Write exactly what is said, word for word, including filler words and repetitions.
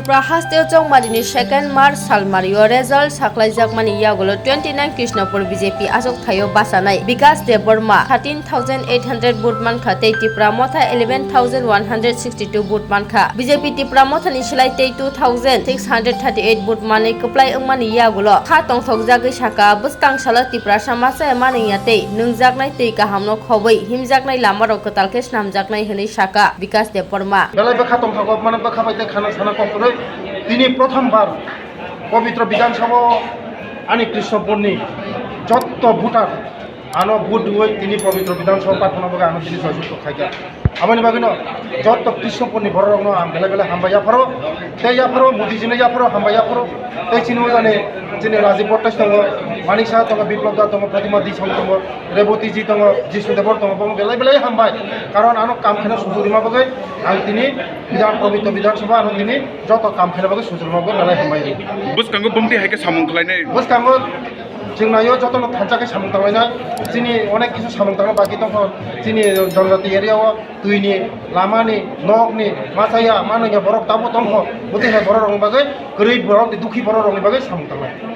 Tripura hasteo chongmarini second March salmario result saklaijakmani yagulo twenty nine Krishnapur B J P achuk thaio bachanai Bikas Debbarma thirteen thousand eight hundred vote mankha tei Tipra Motha eleven thousand one hundred sixty two vote mankha. B J P Tipra Mothani silai tei two thousand six hundred thirty eight vote manwi kwplai wngmani yagulo kha tongthokjagwi sakha, bwskang salo Tiprasa machaya manwngya tei nwngjaknai twi kahamno khobwi himjaknai lamarok kwtal khe snamjaknai hwnwi sakha Bikas Debbarma. Belai bwkha tongthokgo, mano bwkha bai tei khana sana kok kwrwi. Tini prothom bar Pabitra Bidhan Sabha o ani Krishnapurni jotto voter ano vote rwui tini Pabitra Bidhan Sabha pathana bagwi ano tini joyjukto khaikha. Aboni bagwino jotto Krishnapurni bororokno ang belai belai hambai yapharo, tei yapharo Modijino yapharo hambai yapharo, tei chini ojani chini Rajiv Bhattacharyya tongo, Manik Saha tongo, Biplab Da tongo, Pratima Disong tongo, Reboti ji tongo, Jisnu Debor tongo, bono belai belai hambai. Karon ano kam kheno sujurima bagwi ang tini Bidhan, Pabitra Bidhan Sabha ano tini joto kam kheno bagwi sujurima bagwi belai hambai. Bwskango bumti hai khe samung khlainai. Bwskango chwng naio jotono thansa khe samung tanglainai. Chini onek kisu samung tangna baki tongkho. Chini Janjati area o twini, lamani, nokni, machaya, manwngya borok tamo tongkho. Bwtwi hai borok rokni bagwi, kwrwi borok, dukhi borok rokni bagwi samung tangnai.